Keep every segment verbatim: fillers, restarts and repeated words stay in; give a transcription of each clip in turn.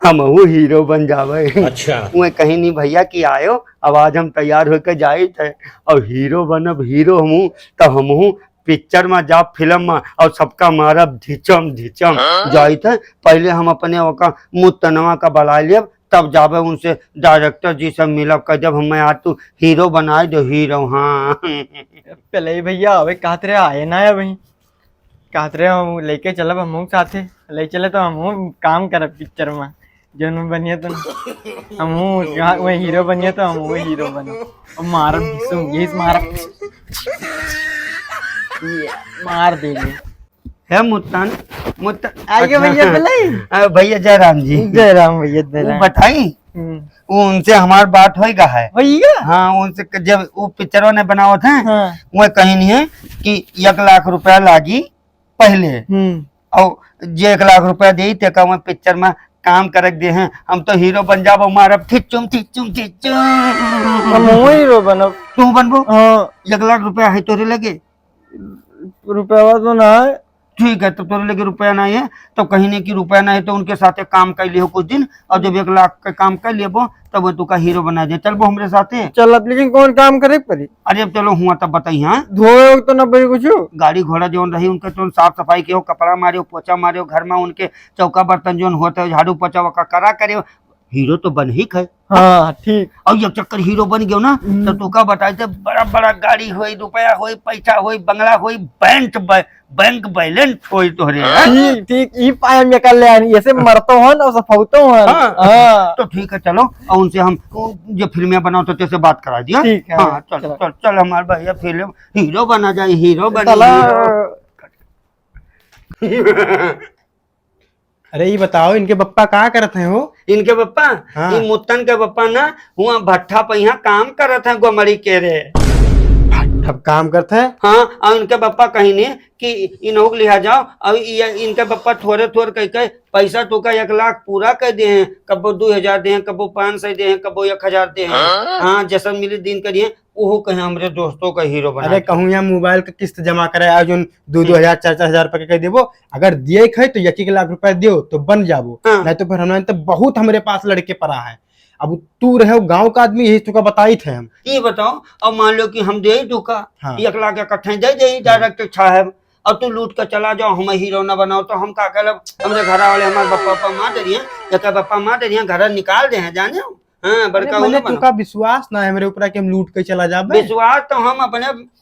हमहू हीरो बन जावे। अच्छा। उहे कहीं नहीं भैया कि आयो, अब आज हम तैयार होके जाइत है और हीरो बनब, हीरो हमहू, तो हमहू पिक्चर में जाब, फिल्म में, और सबका मारब ढिचम ढिचम। हाँ? जाइत है, पहले हम अपने ओका मुतनवा का बलाइ लेब, तब जाबे उनसे डायरेक्टर जी से मिलब, कह देब, "हमें आज तू हीरो बनाए दो, हीरो।" हाँ। पहले ही भैया, अबे कहत रहे, आए ना है भाई। कहत रहे, "हम लेके चलब, हमहू साथे ले चले, तो हमहू काम करब पिक्चर में, जौन में बनिए तो हमहू, वही हीरो बनिए तो हमहू हीरो बनो।" और मारब घिसू, यही से मारब, ये मार देंगे। हे मुत्तन, मुत्तन, आइए अच्छा। भैया, बुलाई। अ, भैया जय राम जी। जय राम भैया, जय वो राम। बताई? हम्म। वो उनसे हमार बात होइगा है। होइगा? हाँ, उनसे क-, जब वो पिक्चरवा ने बनावत हैं, हाँ। वो कहीं नहीं है कि एक लाख रुपया लागी पहले। हम्म। और जे एक लाख रुपया देई, तेका मैं पिक्चर में काम करक दे हैं। हम तो हीरो बन जाबो, मारब ठिचुम, ठिचुम, ठिचुम। हम वही हीरो बनब। तू बनबो? हाँ। एक लाख रुपया है तोरे लगे? रुपया तो ना है। ठीक है, तो तोरे लगे रुपया नहीं है, तो कहीं नहीं कि रुपया नहीं है, तो उनके साथे काम कर लियो कुछ दिन, और जब एक लाख का काम कर लेबो, तब वो तुका हीरो बना दे। चलबो हमरे साथे? चलब, लेकिन कौन काम करे पड़ी? अरे अब चलो हुआ तब बताई, हाँ? धोए तो ना पड़ी कुछ? गाड़ी घोड़ा जौन रही उनके, जौन साफ सफाई के हो, कपड़ा मारे हो, पोछा मारे हो, घर में उनके चौका बर्तन जौन होते हो, झाड़ू पोछा ओका करा करे हो, हीरो तो बन ही खाए। हाँ, ठीक। और एक चक्कर हीरो बन गयो ना, हम्म। तो तू का बताई थे, बड़ा बड़ा गाड़ी होई, रुपया होई, पैसा होई, बंगला होई, बैंक बै-, बैंक बैलेंस होई तोहरे, हाँ? ठीक, ठीक, ई पाए में कर ले आनी, ऐसे मरतो हन और सफौतो हन। हाँ। हाँ। तो ठीक है, चलो, और उनसे हम, वो जो फिल्में बनाओ तो तेसे बात करा दिया। ठीक है, हाँ, चल, चलो। चल, चल, हमारे भैया फिल्म हीरो बना जाए, हीरो बना चला। हीरो। अरे, ई बताओ, इनके बप्पा का करत हैं हो? इनके बप्पा? हाँ। ई मुत्तन के बप्पा ना, हुआ भट्ठा पे यहाँ काम करत हैं, गोमड़ी के रे। भट्ठा पे काम करत हैं? हाँ, और इनके बप्पा कहीं ने कि इनहू के लिहा जाओ, और ये, इनके बप्पा थोड़े थोड़े कह के पैसा तोका एक लाख पूरा कर दे हैं, कब्बो दो हजार दे हैं, कब्बो पाँच सौ दे हैं, कब्बो एक हजार दे हैं। हाँ? हाँ, जैसन मिली दिन करिए, ओहो कहे हमरे दोस्तों का हीरो बना अरे दे। कहूँ यहाँ मोबाइल का किस्त जमा कराए, आज उन दो, हम्म। दो हजार, चार, चार हजार रुपया के कह देबो, अगर दिए खे तो एक एक लाख रुपया दियो तो बन जाबो, हाँ। नहीं तो फिर हमने तो बहुत हमरे पास लड़के पड़ा है। अब तू रहे गाँव का आदमी, यही तुका बताई थे हम। ये बताओ, अब मान लो कि हम दे दुका, हाँ। एक लाख इकट्ठे दे दे हम्म। डायरेक्टर साहब, अब तू लूट के चला जाओ, हमें हीरो ना बनाओ, तो हम का करब? हमरे घर वाले हमारे बप्पा, बप्पा मार दे रही हैं, एक बप्पा मार दे रही हैं, घर निकाल दे हैं, जाने हो? हाँ, अरे, बड़का मने होना बनो। तुका विश्वास ना है हमरे ऊपर कि हम लूट के चला जाबे। विश्वास तो हम अपने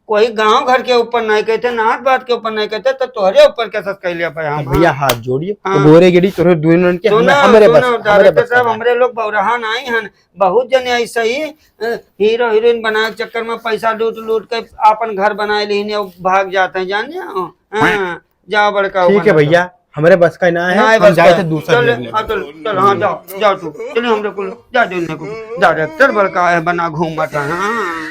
कोई गांव घर के ऊपर नहीं कहते, नात बात के ऊपर नहीं कहते, तो तोहरे ऊपर कैसे कैले पे हम, भैया, हाँ। हाथ जोड़िए, हाँ। गोरे गिरी तोहरे दुनों के, सुना, हमें, हमें सुना, बस, हमें डायरेक्टर बस साहब, करना है। हमरे लोग बौराहा नहीं हन, बहुत जने ऐसे ही, अ, हीरो हीरोइन बनाए के चक्कर में पैसा लूट लूट के आपन घर बनाए लेने और भाग जाते हैं, जाने हो? हाँ। जाओ बड़का ठीक है बना भैया, दो। हमरे बस का ना है, ना है हम बस जाए का। थे दूसरा चल, movie। हाँ, चल, चल, हाँ, जाओ, जाओ तू। चलिए हमरे कुल, जा दे उन्हें कुल। डायरेक्टर बड़का है, बना घूमत है, हाँ।